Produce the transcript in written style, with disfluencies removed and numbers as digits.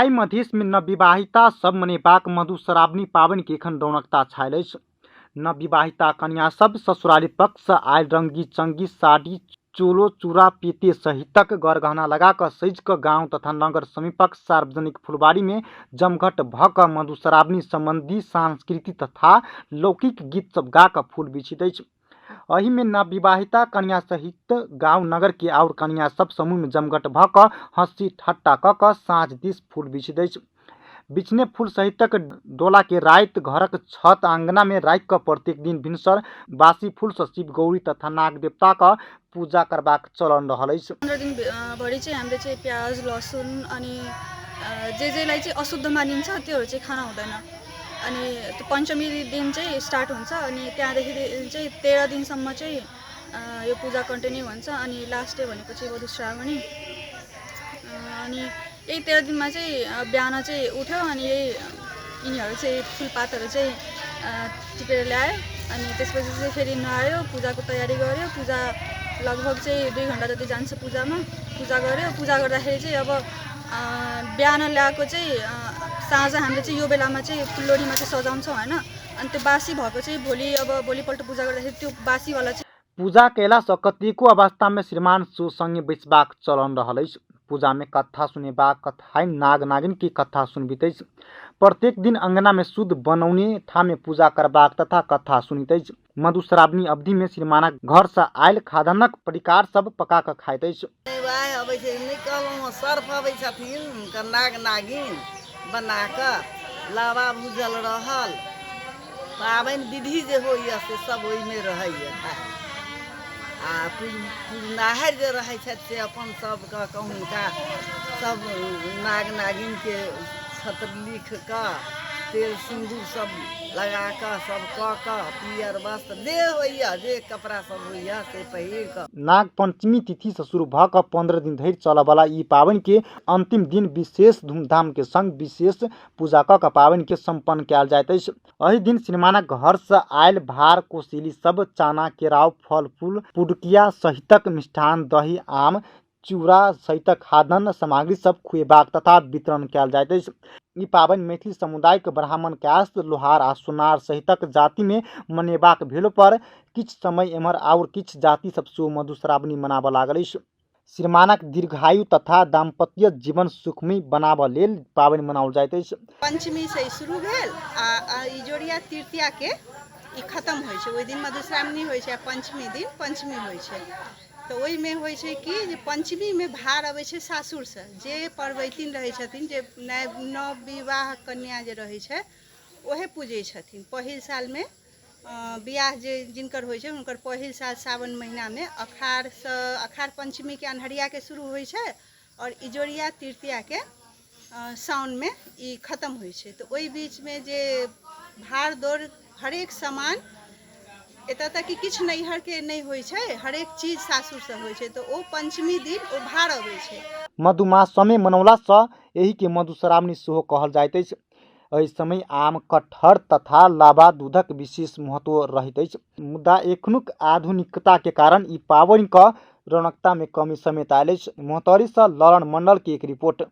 आइ मधेश में नवविवाहिता सब मनेबाक मधुश्रावणी पाबनि के एखन रौनकता छायल अछि। नवविवाहिता कन्या सब ससुराली पक्ष सँ आयल रंगी चंगी साड़ी चोलो चूड़ा पेते सहितक गरगहना लगा कऽ सजि कऽ गांव तथा नगर समीपक सार्वजनिक फुलवारी में जमघट भऽ कऽ मधुश्रावणी संबंधी सांस्कृतिक तथा लौकिक गीत सब गा कऽ फूल बिछैत अछि। एहि में नवविवाहिता कन्या सहित गांव नगर के आओर कन्या सब समूह में जमघट भऽ कऽ हंसी ठट्टा कऽ कऽ साँझ दिस फूल बिछि दैछ। बिछने फूल सहितक डोला के राति घरक छत आंगना में राखि कऽ प्रत्येक दिन भिनसर बासी फूल सँ शिव गौरी तथा नाग देवता कऽ पूजा करबाक चलन रहल अछि। 15 दिन भरि चाहिँ हामीले चाहिँ प्याज लसुन अनि जे जेलाई चाहिँ अशुद्ध मानिन्छ त्योहरू चाहिँ खान हुँदैन। अनि त्यो पञ्चमी दिन चाहिँ स्टार्ट हुन्छ अनि त्यहाँदेखि चाहिँ 13 दिनसम्म चाहिँ यो पूजा कन्टिन्यू हुन्छ। अनि लास्ट डे भनेपछि मधुश्रावणी। अनि यही 13 दिनमा चाहिँ बिहान चाहिँ उठ्यो अनि यही यिनीहरू चाहिँ फुलपातहरू चाहिँ टिपेर ल्यायो अनि त्यसपछि चाहिँ फेरि नुहायो, पूजाको तयारी गर्यो। पूजा लगभग चाहिँ 2 घन्टा जति जान्छ पूजामा। पूजा गर्यो। पूजा गर्दाखेरि चाहिँ अब बिहान ल्याएको चाहिँ साँझ हामीले चाहिँ यो बेलामा चाहिँ फुललोडीमा चाहिँ सजाउँछौँ होइन। अनि त्यो बासी भएको चाहिँ भोलि अब भोलिपल्ट पूजा गर्दाखेरि त्यो बासीवाला चाहिँ पूजा कयलासँ कतेको अवस्थामे श्रीमान सो संगे बैसबाक चलन रहल अछि। पूजामे कथा सुनेबाक कथाइन नाग नागिन के कथा सुनबैत अछि। प्रत्येक दिन अंगनामे शुद्ध बनौने ठामे पूजा करबाक तथा कथा सुनैत अछि। मधुश्रावणी अवधिमे श्रीमानक घरसँ आयल खाद्यान्नक परिकार सब पका कऽ खाइत अछि। वाह अबै छै नहि कहलहुँ, सर्फ अबै छथिन हुनकर नाग नागिन बना कऽ लावा भूजल रहल। पाबनि विधि जे होइए से सब ओहिमे रहैए। आ पुजनाहरि जे रहै छथि से अपन सब कऽ कऽ हुनका सब नाग नागिनके छत्र लिख कऽ तेल सिन्दूर सब लगा कऽ सब कऽ कऽ पियर वस्त्र जे होइए जे कपड़ा सब होइए से पहिर कऽ। नाग पंचमी तिथि सँ शुरू भऽ कऽ 15 दिन धरि चलऽ बला ई पाबनि के अंतिम दिन विशेष धूमधाम के संग विशेष पूजा कऽ कऽ पाबनि के संपन्न कयल जाइत अछि। एहि दिन श्रीमानक घर सँ आयल भार कोशिली सब चाना केराउ फल फूल पुडुकिया सहितक मिष्ठान दही आम चूड़ा सहितक खाद्यान्न सामग्री सब खुएबाक तथा वितरण कयल जाइत अछि। ई पाबनि मैथिली समुदायक ब्राह्मण कायस्थ लोहार आ सोनार सहितक जाति मे मनेबाक भेलो पर किछु समय एम्हर आओर किछु जाति सब सेहो मधुश्रावणी मनाबऽ लागल अछि। श्रीमानक दीर्घायु तथा दाम्पत्य जीवन सुखमय बनाबऽ लेल पाबनि मनाओल जाइत अछि। पंचमी से शुरू भेल आ इजोरिया तृतीया के ई खतम होइ छै। ओहि दिन मधुश्रावणी होइ छै आ पंचमी दिन पंचमी होइ छै। तऽ ओहिमे होइ छै कि जे पंचमीमे भार अबै छै सासुरसँ, जे परवैतिन रहै छथिन, जे नव विवाह कन्या जे रहै छै ओहे पूजै छथिन। पहिल सालमे बियाह जे जिनकर होइ छै हुनकर पहिल साल सावन महिनामे अखाढ़सँ अखाढ़ पञ्चमीके अन्हरियाके शुरू होइ छै आओर इजोरिया तृतीयाके साउनमे ई खतम होइ छै। तऽ ओहि बीचमे जे भाड़ दौड़ हरेक सामान एतऽ तक कि किछु नैहरके नहि होइ छै, हरेक चीज सासुरसँ होइ छै। तऽ ओ पञ्चमी दिन ओ भार अबै छै। मधुमासमे मनौलासँ एहिके मधुश्रावणी सेहो कहल जाइत अछि। एहि समय आम कटहर तथा लाबा दूधक विशेष महत्व रहैत अछि। मुदा एखनुक आधुनिकता के कारण ई पाबनि क रौनकता में कमी समेत आयल अछि। मोहतरी सँ ललन मंडल के एक रिपोर्ट।